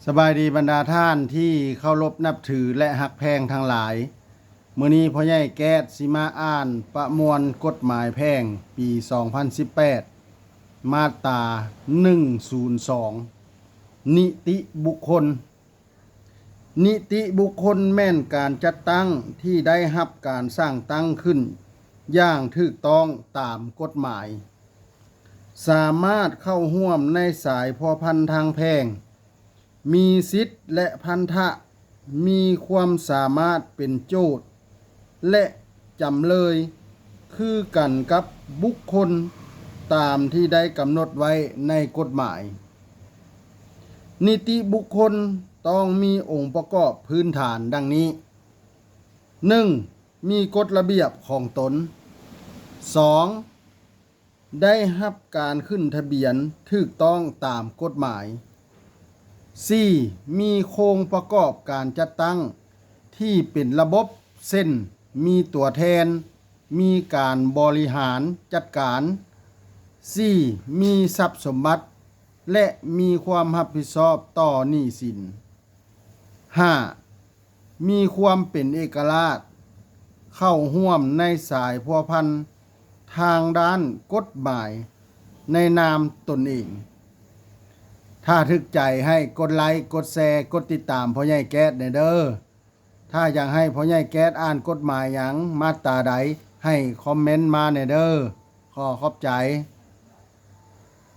ສະບາຍດີບັນດາທ່ານທີ່ເຄົາລົບນັບຖື ແລະ ຮັກແພງທັງຫຼາຍ. ມື້ນີ້ພໍ່ໃຫຍ່ແກ້ດຊິມາອ່ານປະມວນກົດໝາຍແພ່ງປີສອງພັນສິບແປດ ມາດຕາໜຶ່ງສູນສອງ ນິຕິບຸກຄົນ. ນິຕິບຸກຄົນແມ່ນການຈັດຕັ້ງທີ່ໄດ້ຮັບການສ້າງຕັ້ງຂຶ້ນຢ່າງຖືກຕ້ອງຕາມກົດໝາຍ, ສາມາດເຂົ້າຮ່ວມໃນສາຍພົວພັນທາງແພ່ງ, ມີສິດ ແລະ ພັນທະ, ມີຄວາມສາມາດເປັນໂຈດ ແລະ ຈຳເລີຍ ຄືກັນກັບບຸກຄົນຕາມທີ່ໄດ້ກຳນົດໄວ້ໃນກົດໝາຍ. ນິຕິບຸກຄົນຕ້ອງມີອົງປະກອບພື້ນຖານດັ່ງນີ້: ໜຶ່ງ ມີກົດລະບຽບຂອງຕົນ. ສອງ ໄດ້ຮັບການຂຶ້ນທະບຽນຖືກຕ້ອງຕາມກົດໝາຍ. ສີ່ ມີໂຄງປະກອບການຈັດຕັ້ງທີ່ເປັນລະບົບ ເຊັ່ນ ມີຕົວແທນ, ມີການບໍລິຫານຈັດການ. ສີ່ ມີຊັບສົມບັດ ແລະ ມີຄວາມຮັບຜິດຊອບຕໍ່ໜີ້ສິນ. ຫ້າ ມີຄວາມເປັນເອກະລາດ, ເຂົ້າຮ່ວມໃນສາຍພົວພັນທາງດ້ານກົດໝາຍໃນນາມຕົນເອງ. ຖ້າຖືກໃຈໃຫ້ກົດໄລ, ກົດແຊ, ກົດຕິດຕາມພໍ່ໃຫຍ່ແກ້ດແດ່ເດີ້. ຖ້າຢາກໃຫ້ພໍ່ໃຫຍ່ແກ້ດອ່ານກົດໝາຍຫຍັງ ມາດຕາໃດ ໃຫ້ຄອມເມັນມາແດ່ເດີ້. ຂໍຂອບໃຈ.